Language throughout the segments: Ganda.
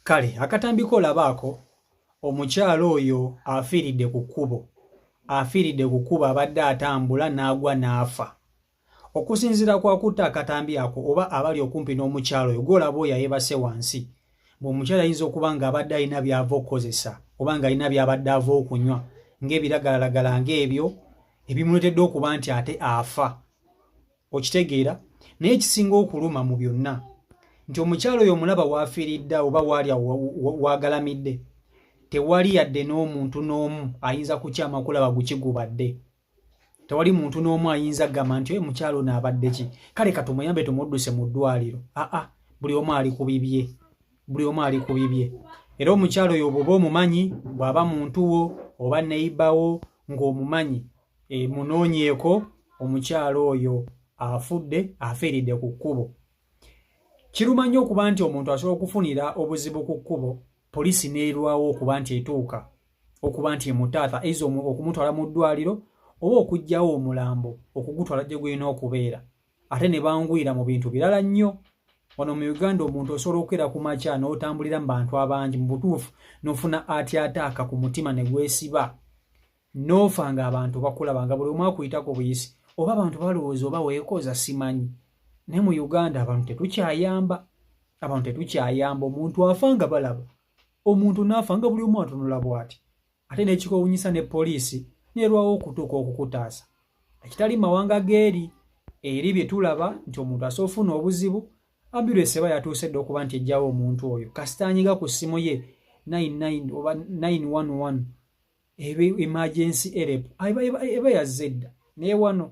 Kale akatambi k'olaba ako, omukyala oyo afiiridde ku kkubo, afiiridde ku kkubo, abadde atambula n'agwa n'afa. Okusinziira ku akutte akatambi ako oba abali okumpi n'omukyala oyo gw'olaba oyo ayeebase wansi, mbu omukyala ayinza okuba ng'abadde alina by'ava okukozesa oba ng'alina by'abadde ava okunywa ng'ebiragalalagala ng'ebyo ebimuleetedde okuba nti ate afa. Okitegeera? Naye ekisinga okuluma mu byonna nti omukyala oyo omulaba w'afiiridde oba waali w'agalamidde, tewali yadde n'omuntu n'omu ayinza kukyama kulaba guki gubadde. Tewali muntu n'omu ayinza kugamba nti oyo mukyala ono abadde ki, kale katumuyambe tumudduse mu ddwaliro. Aa, buli omu ali ku bibye, buli omu ali ku bibye. Era omukyala oyo bw'oba omumanyi, bw'aba muntu wo oba neighbour wo ng'omumanyi, munoonyeeko omukyala oyo afudde, afiiridde ku kkubo. Kiruma nnyo okuba nti omuntu asobola okufunira obuzibu ku kkubo, poliisi n'erwawo okuba nti etuuka okuba nti emutaasa, eiza okumutwala mu ddwaliro oba okuggyawo omulambo okugutwala gye gulina okubeera, ate ne banguyira mu bintu birala nnyo. Wano mu Uganda omuntu osobola okukeera ku makya n'otambulira mu bantu abangi, mu butuufu n'ofuna heart attack ku mutima ne gwesiba n'ofa ng'abantu bakulaba, nga buli omu akuyitako buyisi, oba abantu balowooza oba weekoza, simanyi. Naye mu Uganda abantu tetukyayamba, abantu tetukyayamba. Omuntu afa nga balaba, omuntu n'afa nga buli omu atunula bw'ati, ate n'ekikowunyisa ne poliisi n'erwawo okutuuka okukutaasa, ekitali mawanga g'eri eri bye tulaba nti omuntu asobola ofuna obuzibu, ambulance eba yatuuse dda okuba nti ejjawo omuntu oyo kasita anyiga ku ssimu ye 99 oba 911 ebe emergency help eba yazze dda. Naye wano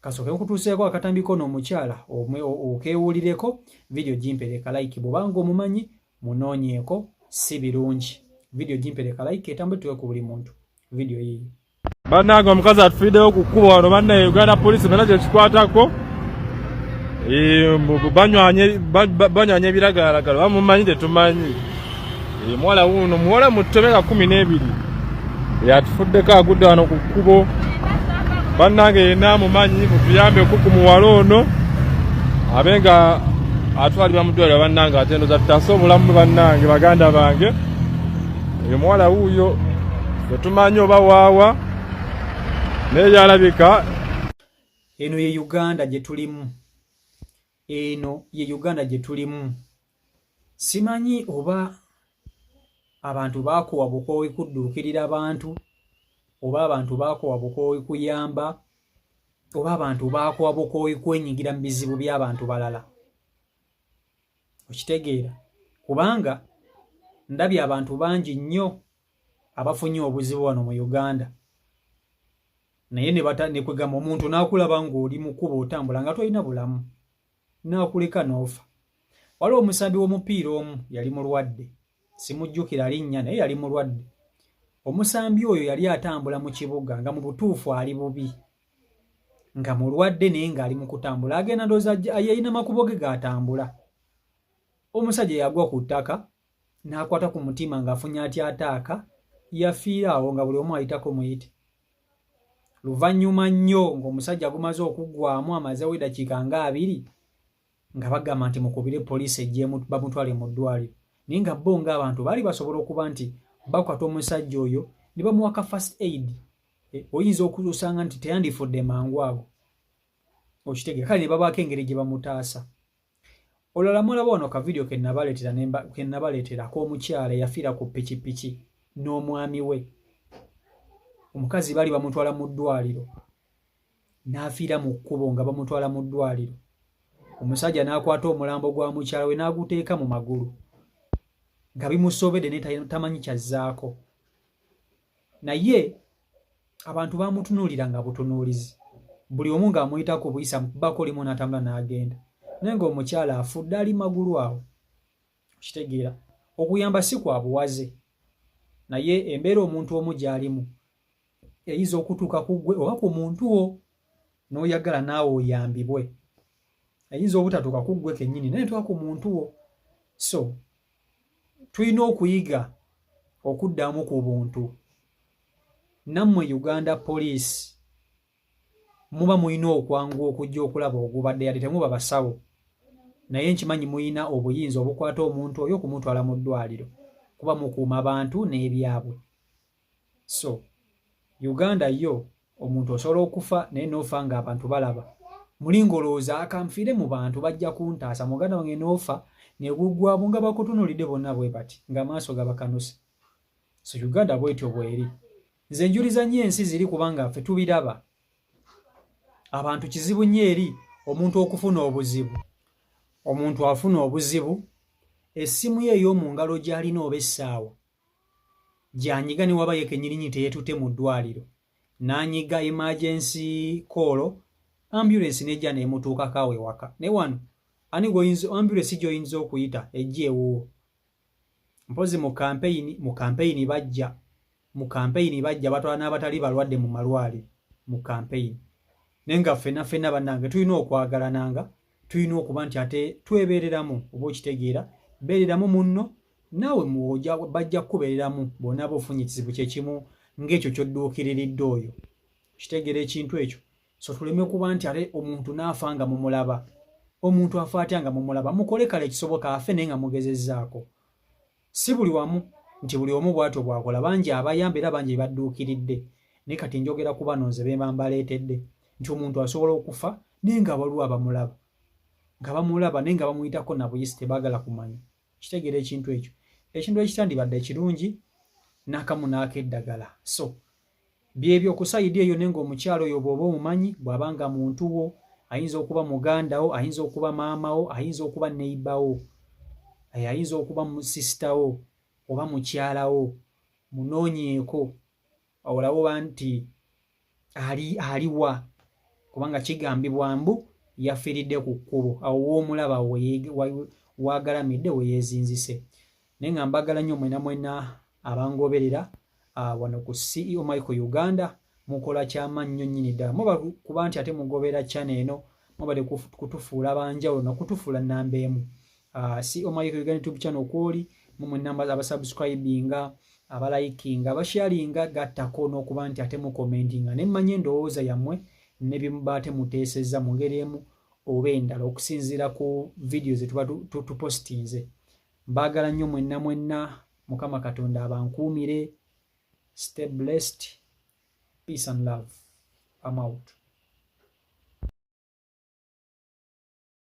kasooke nkutuuseeko akatambi ko n'omukyala okeewulireko. Vidiyo gimpereka like bw'obanga omumanyi, munoonyeeko, si birungi. Vidiyo gimpereka like etambule tuwe ku buli muntu vidiyo yiyi. Bannange, omukazi atufiidewo ku kkubo wano. Bannaye, Uganda Police mena kyekikwatako, banywanye ebiragalalagala, bamumanyi tetumanyi. Muwala wuuno, muwala muto nga 12, yatufuddeko, agudde wano ku kkubo. Bannange, yenna amumanyi mutuyambeko ku muwala ono abe nga atwalibwa mu ddwaliro. Bannange, ate ndoza tutaase obulamu bwe. Bannange, baganda bange, oyo muwala wuuyo, tetumanyi oba waawa, naye yalabika. Eno ye Uganda gye tulimu, eno ye Uganda gye tulimu. Simanyi oba abantu baakowa bukoowi kudduukirira bantu, oba abantu baakowa bukoowi kuyamba, oba abantu baakowa bukoowi kwenyigira mu bizibu by'abantu balala. Okitegeera? Kubanga ndabye abantu bangi nnyo abafunye obuzibu wano mu Uganda, naye ne kwegamba omuntu n'akulaba ng'oli mu kkubo otambula nga tolina bulamu, n'akuleka n'ofa. Waliwo omusambi w'omupiira omu yali mulwadde, simujjukira linnya, naye yali mulwadde. Omusambi oyo yali atambula mu kibuga nga mu butuufu ali bubi, nga mulwadde, naye ng'ali mu kutambula agenda, ndowooza yalina makubo ge g'atambula. Omusajja yagwa ku ttaka n'akwata ku mutima ng'afunye heart attack, yafiira awo nga buli omu ayitako muyite. Luvannyuma nnyo ng'omusajja gumaze okuggwamu, amazeewo eddakiika nga 20, nga bagamba nti mukubire poliisi ejje bamutwale mu ddwaliro, naye nga bo ng'abantu baali basobola okuba nti bakwata omusajja oyo ne bamuwa ka first aid, oyinza okusanga nti teyandifudde mangu ago. Okitegeera? Kale ne babaako engeri gye bamutaasa. Olala mulaba wano ka vidiyo ke nabaleetera ak'omukyala eyafiira ku pikipiki n'omwami we. Omukazi baali bamutwala mu ddwaliro n'afiira mu kkubo nga bamutwala mu ddwaliro. Omusajja n'akwata omulambo gwa mukyala we n'aguteeka mu magulu nga bimusobedde, naye tamanyi kyazzaako. Naye abantu bamutunuulira nga butunuulizi, buli omu ng'amuyitako buyisa mukubako olimu n'atambula n'agenda, naye ng'omukyala afudde ali magulu awo. Okitegeera? Okuyamba si kwa buwaze, naye embeera omuntu omu gy'alimu eyinza okutuuka ku ggwe oba ku muntu wo n'oyagala naawe oyambibwe. Eyinza obutatuuka ku ggwe kennyini, naye tuuka ku muntu wo. So tulina okuyiga okuddamu ku buntu. Nammwe Uganda Police, muba mulina okwanguwa okujja okulaba ogubadde, yadde temuba basawo. Naye nkimanyi muyina obuyinza obukwata omuntu oyo okumutwala mu ddwaliro kuba mukuuma bantu n'ebyabwe. So Uganda yo omuntu osobola okufa naye n'ofa nga abantu balaba. Muli ng'olowooza akanfiire mu bantu bajja kuntaasa, muganda wange n'ofa neguggwamu nga bakutunuulidde bonna bwe bati ng'amaaso gabakanuse. So Uganda bwetyo bweri. Nze njuliza nnyo ensi ziri kubanga ffe tubiraba. Abantu kizibu nnyo eri omuntu okufuna obuzibu. Omuntu afuna obuzibu essimu ye ey'omu ngalo gy'alina oba essaawa gy'anyiga ne waba ye kennyininyini teyeetutte mu ddwaliro n'anyiga emergency call, ambulance n'ejja n'emutuukako awo ewaka. Naye wano ani gw'oyinza ambulance gy'oyinza okuyita ejja ewuwo? Mpozi mu kampeyini, mu kampeyini bajja, mu kampeyini bajja batwala n'abatali balwadde mu malwaliro mu kampeyini. Naye nga ffenna ffenna bannange tulina okwagalananga, tulina okuba nti ate twebeereramu, oba okitegeera, beereramu munno naawe bajja kukubeereramu bw'onaaba ofunye ekizibu kye kimu ng'ekyo ky'odduukiriridde oyo. Okitegeera ekintu ekyo? So tuleme kuba nti ate omuntu n'afa nga mumulaba. Omuntu afa atya nga mumulaba? Mukole kale ekisoboka afe naye nga mugezezzaako. Si buli wamu nti buli omu bw'atyo bw'akola, bangi abayamba era bangi be badduukiridde. Naye kati njogera ku bano nze be mba mbaleetedde nti omuntu asobola okufa naye nga waliwo abamulaba, nga bamulaba naye nga bamuyitako na buyisi tebaagala kumanya. Kitegeera ekintu ekyo? Ekintu ekitandibadde ekirungi n'akamu n'akeddagala. So byebyo ku sayidi eyo. Naye ng'omukyala oyo bw'oba omumanyi, bw'aba nga muntu wo, ayinza okuba muganda wo, ayinza okuba maama wo, ayinza okuba neighbor wo, ayinza okuba sisita wo oba mukyala wo, munoonyeeko olabe oba nti ali aliwa, kubanga kigambibwa mbu yafiiridde ku kkubo awo w'omulaba wagalamidde we yeezinzise. Naye nga mbagala nnyo mwena mwena abangoberera wano ku CEO Michael Uganda. Mukola kyamaanyi nnyo nnyini ddala muba kuba nti ate mugobera channel eno, mubadde kutufuula banjawulo nakutufuula namba emu. CEO Michael Uganda YouTube channel kwoli mumwe namba abasubscribinga, abalikinga, abasharinga, gattako n'okuba nti ate mukomentinga ne mmanya endowooza yammwe ne bye muba ate muteesezza mu ngeri emu oba endala okusinziira ku vidiyo ze tuba tupostinze. Mbaagala nnyo mwenna mwenna. Mukama Katonda abankuumire. Stay blessed. Peace and love. I'm out.